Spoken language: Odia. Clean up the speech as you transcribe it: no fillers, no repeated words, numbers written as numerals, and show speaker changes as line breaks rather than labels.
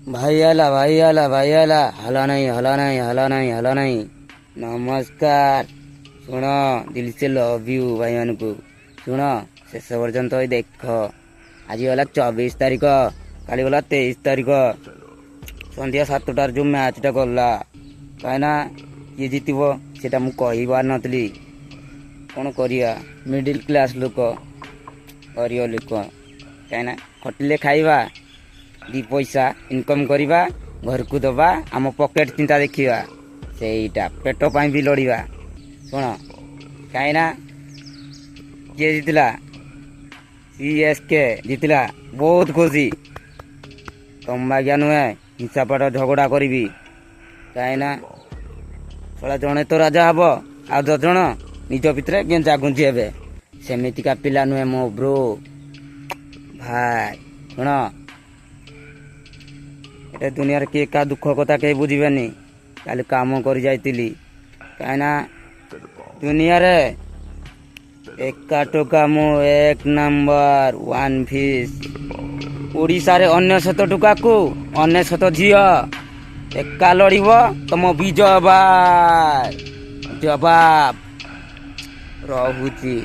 ଭାଇ ହେଲା, ଭାଇ ହେଲା, ଭାଇ ହେଲା। ହଲା ନାହିଁ, ହଲା ନାହିଁ, ହଲା ନାହିଁ, ହଲା ନାହିଁ। ନମସ୍କାର। ଶୁଣ, ଦିଲ ସେ ଲଭ୍ you ଭାଇମାନଙ୍କୁ। ଶୁଣ, ଶେଷ ପର୍ଯ୍ୟନ୍ତ ଏଇ ଦେଖ। ଆଜି ଗଲା 24 ତାରିଖ, କାଲି ଗଲା 23 ତାରିଖ। ସନ୍ଧ୍ୟା 7ଟାରେ ଯେଉଁ ମ୍ୟାଚ୍ଟା ଗଲା, କାହିଁକିନା କିଏ ଜିତିବ ସେଇଟା ମୁଁ କହିପାରିନଥିଲି। କ'ଣ କରିବା, ମିଡ଼ିଲ୍ କ୍ଲାସ୍ ଲୋକ, ଗରିବ ଲୋକ। କାହିଁକିନା ଖଟିଲେ ଖାଇବା, 2 ପଇସା ଇନକମ୍ କରିବା, ଘରକୁ ଦେବା, ଆମ ପକେଟ୍ ଚିନ୍ତା ଦେଖିବା, ସେଇଟା ପେଟ ପାଇଁ ବି ଲଢ଼ିବା। ଶୁଣ, କାହିଁକିନା କିଏ ଜିତିଲା? ସିଏସ୍କେ ଜିତିଲା, ବହୁତ ଖୁସି। ତମ ବାଗିଆ ନୁହେଁ ହିଂସାପାଟ ଝଗଡ଼ା କରିବି। କାହିଁକିନା ଶଳା ଜଣେ ତ ରାଜା ହବ, ଆଉ 10 ଜଣ ନିଜ ଭିତରେ ଗେଞ୍ଜା ଗୁଞ୍ଜି ହେବେ। ସେମିତିକା ପିଲା ନୁହେଁ ମୋ ବ୍ରୋ ଭାଇ। ଶୁଣ, ଏଟା ଦୁନିଆରେ କିଏ କାହା ଦୁଃଖ କଥା କେହି ବୁଝିବେନି। କାଲି କାମ କରି ଯାଇଥିଲି। କାହିଁକିନା ଦୁନିଆରେ ଏକା ଟୋକା ମୁଁ, ଏକ ନମ୍ବର ୱାନ୍ ଫିସ୍। ଓଡ଼ିଶାରେ 99 ଟୋକାକୁ 99 ଝିଅ ଏକା ଲଢ଼ିବ ତମ ବିଜୟ ଭାଇ। ଜବାବ ରହୁଛି।